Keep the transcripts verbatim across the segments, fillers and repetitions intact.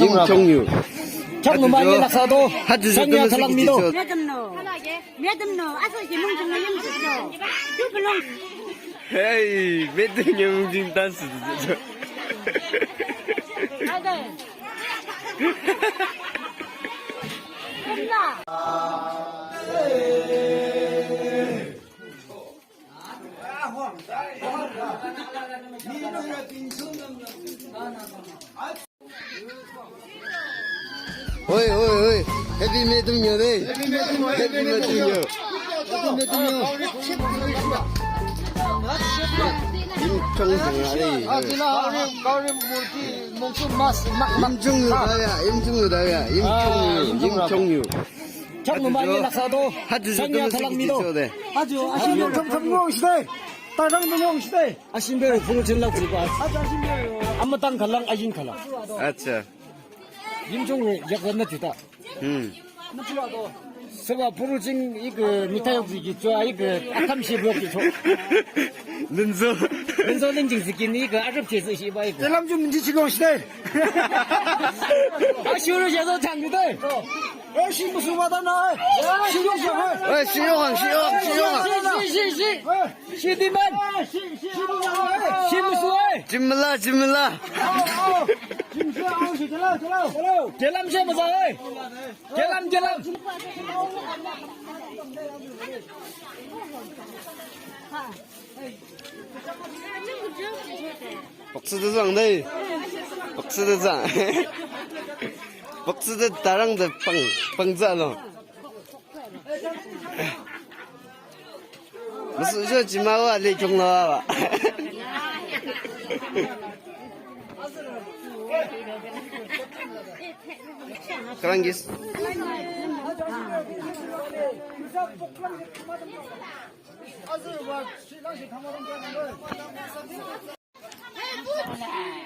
Yimchongyu. Chaknü mani laksa to. Haju sangya thalang mi to. Madam no. Madam no. Aso ki mung chang yim to. Yu belong. Hey, madam yo mung jing dance. Hoi, hoi, hoi. Happy Madam Nyo de. Happy Madam Nyo. Yimchong jing la de. Yimchong yu da ya, Yimchong yu da ya, Yimchong yu, Yimchong yu. Chaknü mani laksa to. Haju sangya thalang mi to. Haju, ashi yo, kam kam ngong shide. Tarang ngong shide. Ashin bero phunu chin lak jiba. Aja ashin bero. Amatang khalang, ayin khalang. Acha. Yimchong ro yak na juta. Hmm. Seba phunu chin ik mita yok ji cho, ik akam shi yok ji cho. Linzo. Linzo linjing ji kin ik arap che ji shi ba ik. Telam ju minji chi gong shi de. Ashuru je zo chang ju de. Eh, shi musu ba da na. Shi yo shi. Eh, shi yo, shi yo, shi yo. Shi, shi, shi. Shidiman. Shimusu ai. Jimla, jimla. Kelam shi musu ai. Kelam, kelam. Boxer de zang dei. Boxer de zang. Boxer de tarang de pang, pang za lo. Musu jo jima wa le jong la wa. Karangis.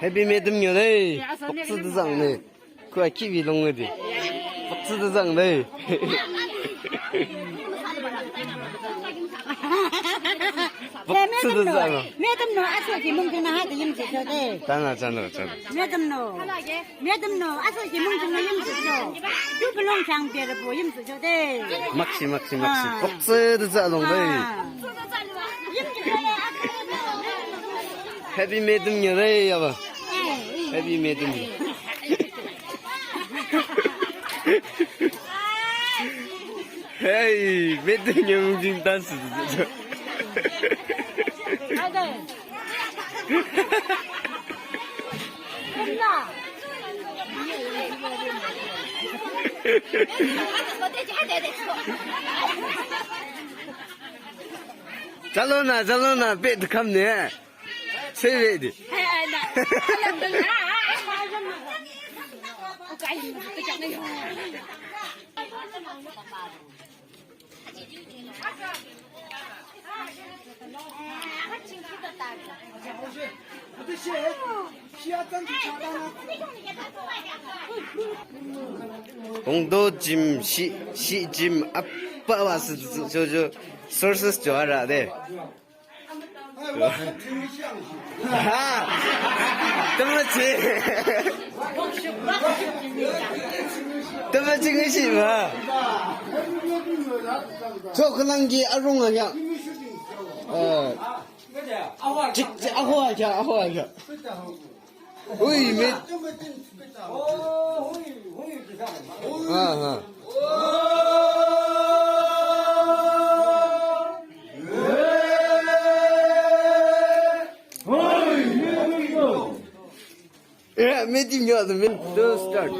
Happy Madam Nyo de. Boxer de zang ne. Kua kiwi long de. Boxer de zang de. Boxer de zang. Madam no, aso ki mung kena ha de yim je de. Tana, tana, tana. Madam no. Madam no, aso ki mung kena yim je. Yu belong chang biar bo yim je de. Maksi, maksi, maksi. Ah. Boxer de zang long de. Ah. Happy Madam Nyo de yaba. Happy Madam Nyo. Hey, Madam Nyo mung jing dance. Chalo na, chalo na, bed kam ne. Sebe de. Hungdo jim shi, shi jim apa wa si, jo, jo, sources jo ara de. Ha. Tama chi. Tama chi ngi shi ma. Cho khalang ki arung a ya. Eh. Chik, chik, aho a ya, aho a ya. Ui, me. Ha, ha. Yeah, me team yo, the men don't start.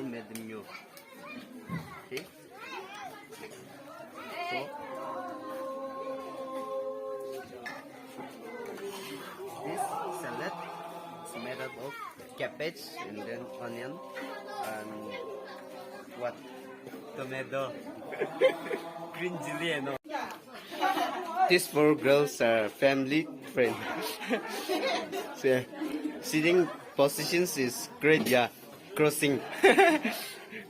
Madam Nyo. Okay. So, this salad is made up of cabbage and then onion and what? Tomato. Green chili and all. These four girls are family friend. So, sitting positions is great, yeah. Crossing.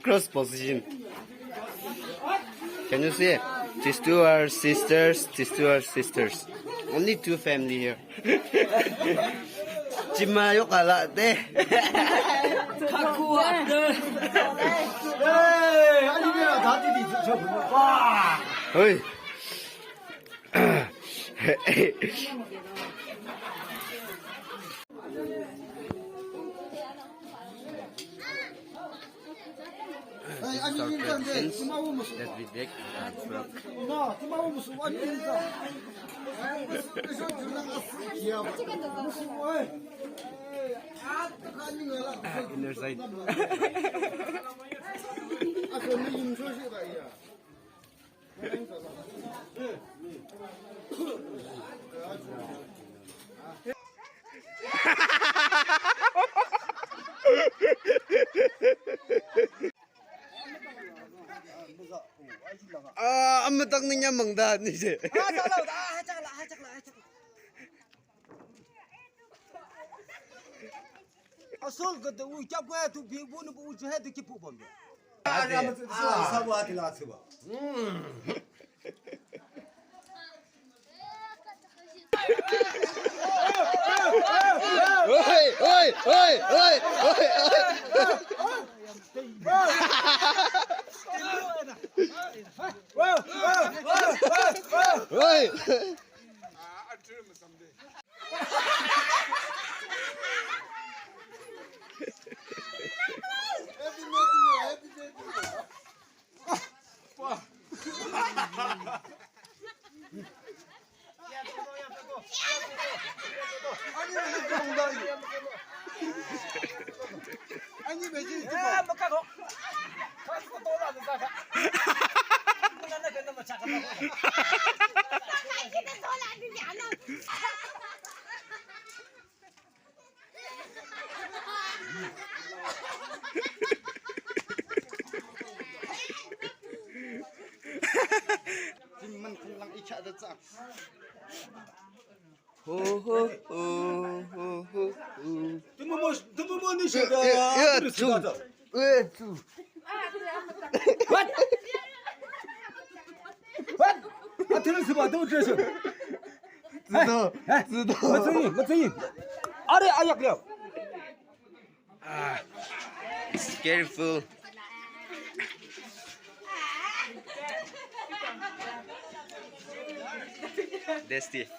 Cross position. Can you see? These two are sisters, these two are sisters. Only two family here. Chima yok ala de. Kakua de. Hey, ani mera dati di chuchu. Wah. Hey. This is our traditions that we make, uh, from inner side. Ah, amütak nü nyamang da nü je. Asol ka de u kyap ka tu bi bu nu bu u ju he de ki pu bom de. Ade. Ah, sa bu ati la su ba. Hmm. Oi, oi, oi. Oi. Ho, ho, ho, ho, ho, ho. Tümü mo, tümü mo ni şey ya, ya, ya, tümü tüm. Tümü da. Eh, tüm. What? What? Atürü sıba, tümü tümü. Zıdo, he? Zıdo. Matsayın, matsayın. Are ayak liao. Ah, it's careful. Desti.